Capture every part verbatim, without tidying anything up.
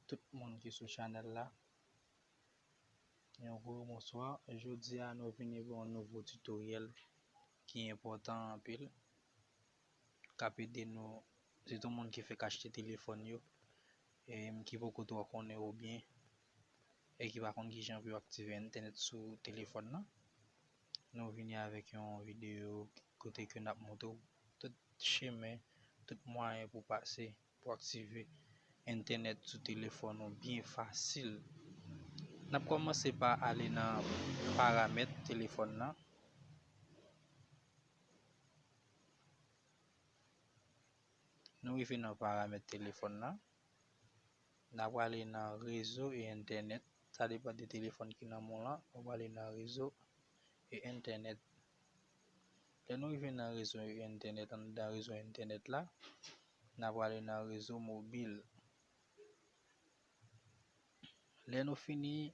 Tout moun ki sou chanèl la, yon gwo bonswa. Jodi a, nou vini pou yon nouvo tutoriel ki enpòtan anpil, k ap ede nou, sitou moun ki fèk achte telefòn yo, e ki poko twò konnen yo byen, e ki pa konn kijan pou yo aktive entènèt sou telefòn nan. Nou vini avèk yon videyo kote ke n ap montre w tout chemen, tout mwayen pou pase, pou aktive entènèt sou telefòn ou byen fasil. N ap kòmanse pa ale nan paramèt telefòn nan. Nou rive nan paramèt telefòn nan. N a prale nan rezo e entènèt. Sa depann de telefòn ki nan men w lan. Nou prale nan rezo e entènèt. Lè nou rive nan rezo e entènèt, anndan rezo e entènèt la, n a prale nan rezo mobil. Lè nou fini,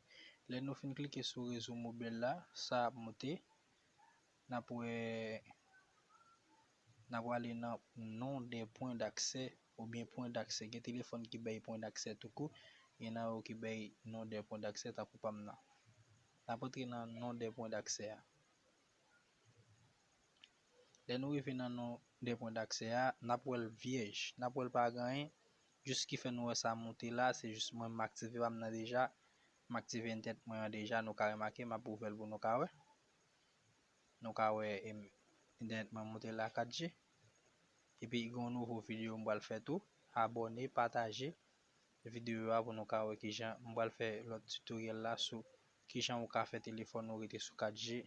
lè nou fin klike sou rezo mobil la, sa ap monte. N ap wè, n a prale nan non de pwen daksè oubyen pwen daksè. Gen telefòn ki bay pwen daksè toukou, gen nan yo ki bay non de pwen daksè tankou pa m nan. N ap antre nan non de pwen daksè a. Lè nou rive nan non de pwen daksè a, n ap wè l vyèj, n ap wè l pa gen anyen. Jis ki fè nou wè sa monte la, se jis mwen m aktive pa m nan deja, m aktive entènèt mwen an deja, nou ka remake, m ap ouvè l pou nou ka wè. Nou ka wè, em, entènèt mwen monte la kat G. Epi gen yon nouvo videyo m pral fè tou. Abòne, pataje videyo a pou nou ka wè kijan m pral fè lòt tutoriel la sou kijan ou ka fè telefòn ou rete sou kat G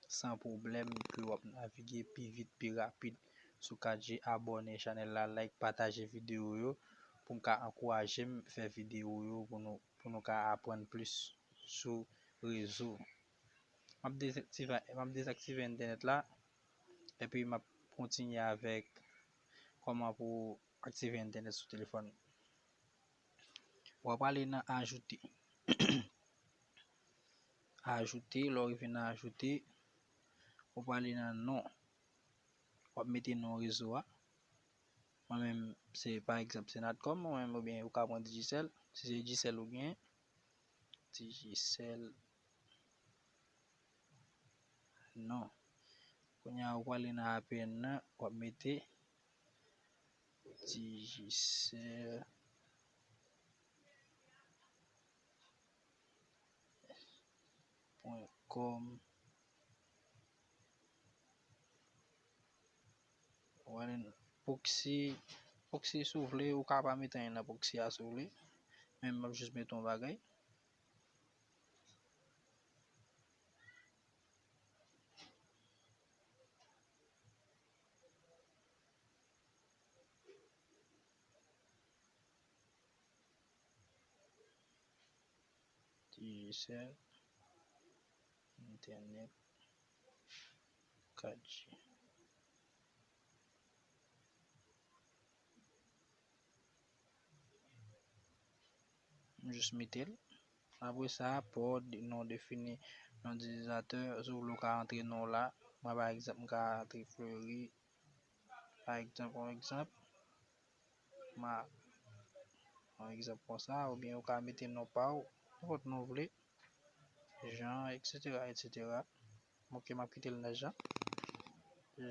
san pwoblèm, ke w ap navige pi vit, pi rapid sou kat G. Abòne chanèl la, like, pataje videyo yo pou m ka ankouraje m fè videyo yo pou nou, pou nou ka aprann plis sou rezo. M ap dezaktive, m ap dezaktive entènèt la, epi m ap kontinye avèk kòman pou aktive entènèt sou telefòn. W ap ale nan ajoute. Ajoute, lè w rive nan ajoute, w ap ale nan non. W ap mete non rezo a. Mwen menm, se, pa egzanp, se Natcom, mwen menm, oubyen ou ka pran Digicel. Si se Digicel ou gen, Digicel, non. Kounye a, ou prale nan A P N nan, w ap mete Digicel pwen kòm. Ou ale nan proxy, proxy si w vle, ou ka pa mete anyen nan proxy a si w vle. Men m ap jis mete yon bagay. Digicel, entènèt, kat G. M jis mete l. Apre sa, pa w non defini, non itilizatè, si w vle w ka antre non w la. Mwen, pa egzanp, m ka antre Fleury, pa egzanp, yon egzanp. Ma, yon egzanp konsa, oubyen ou ka mete non pa w, nenpòt non w vle, Jean, et cetera, et cetera. Ok, m ap kite l nan Jean.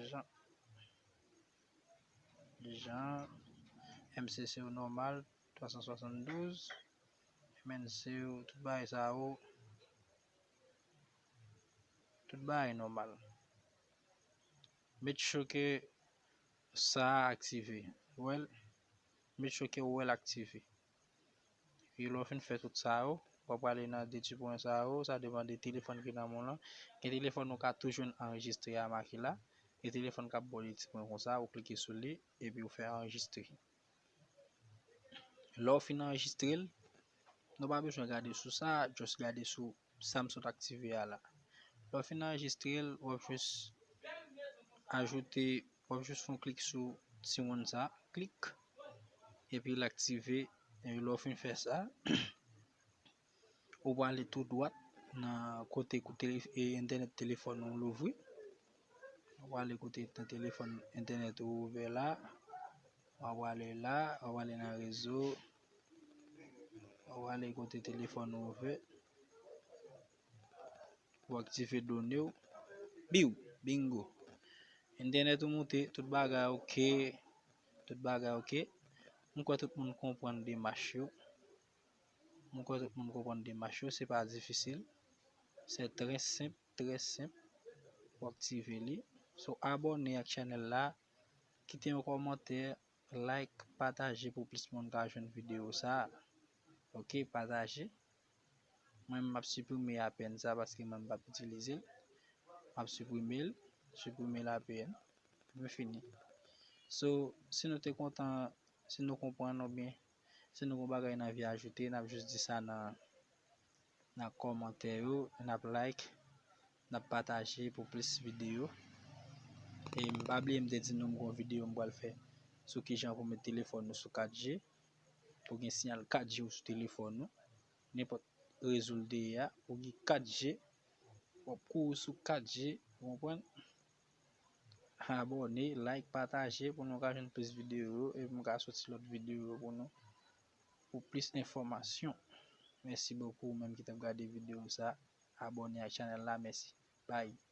Jean. Jean, M C C w nòmal, twa san swasanndouz, M N C w, tout bagay sa yo, tout bagay nòmal. Make sure ke sa a aktive. Ou wè l? Make sure ke ou wè l aktive. Epi lè w fin fè tout sa yo, w ap prale nan de ti pwen sa yo, sa depann de telefòn ki nan men w lan. Gen telefòn ou ka tou jwenn anrejistre a make la. Gen telefòn k ap ba w de ti pwen konsa, ou klike sou li, epi ou fè anrejistre. Lè w fin anrejistre l, nou pa bezwen gade sou sa, just gade sou sa m sot aktive a la. Lè w fin anrejistre l, w ap jis ajoute, w ap jis fè yon klik sou ti wonn sa, klik, epi l aktive. Epi lè w fin fè sa, ou prale tou dwat nan kote kou tele-, e, entènèt telefòn ou louvri. Ou prale kote nan telefòn entènèt ou ouvè la. Ou prale la, ou prale nan rezo. Ou ale kote telefòn ou ouvè. Ou aktive done w. Biw, bingo. Entènèt ou moute, tout bagay oke. Tout bagay oke. Mwen kwè tout moun konprann demach yo. Mwen kwè tout moun konprann demach yo, se pa difisil. Se trè senp, trè senp. Ou aktive li. So, abòne ak chanèl la, kite yon kòmantè, like, pataje pou plis moun ka jwenn videyo sa. Oke, pataje. Mwen, m ap siprime apèn sa paske mwen, m p ap itilize l. M ap siprime l, siprime l apèn. Mwen fini. So, si nou te kontan, si nou konprann oubyen si nou gon bagay n anvi ajoute, n ap jis di sa nan, nan kòmantè yo, n ap like, n ap pataje pou plis videyo. E m pa bliye m te di nou m gon videyo m pral fè sou kijan pou met telefòn nou sou kat G, pou gen siyal kat G ou sou telefòn nou. Nenpòt rezo l te ye a, ou gen kat G, w ap kouri sou kat G, ou konprann? Abòne, like, pataje pou nou ka jwenn plis videyo yo, epi m ka soti lòt videyo yo pou nou, pou plis enfòmasyon. Mèsi bokou ou menm ki t ap gade videyo sa. Abòne ak chanèl la, mèsi. Bye.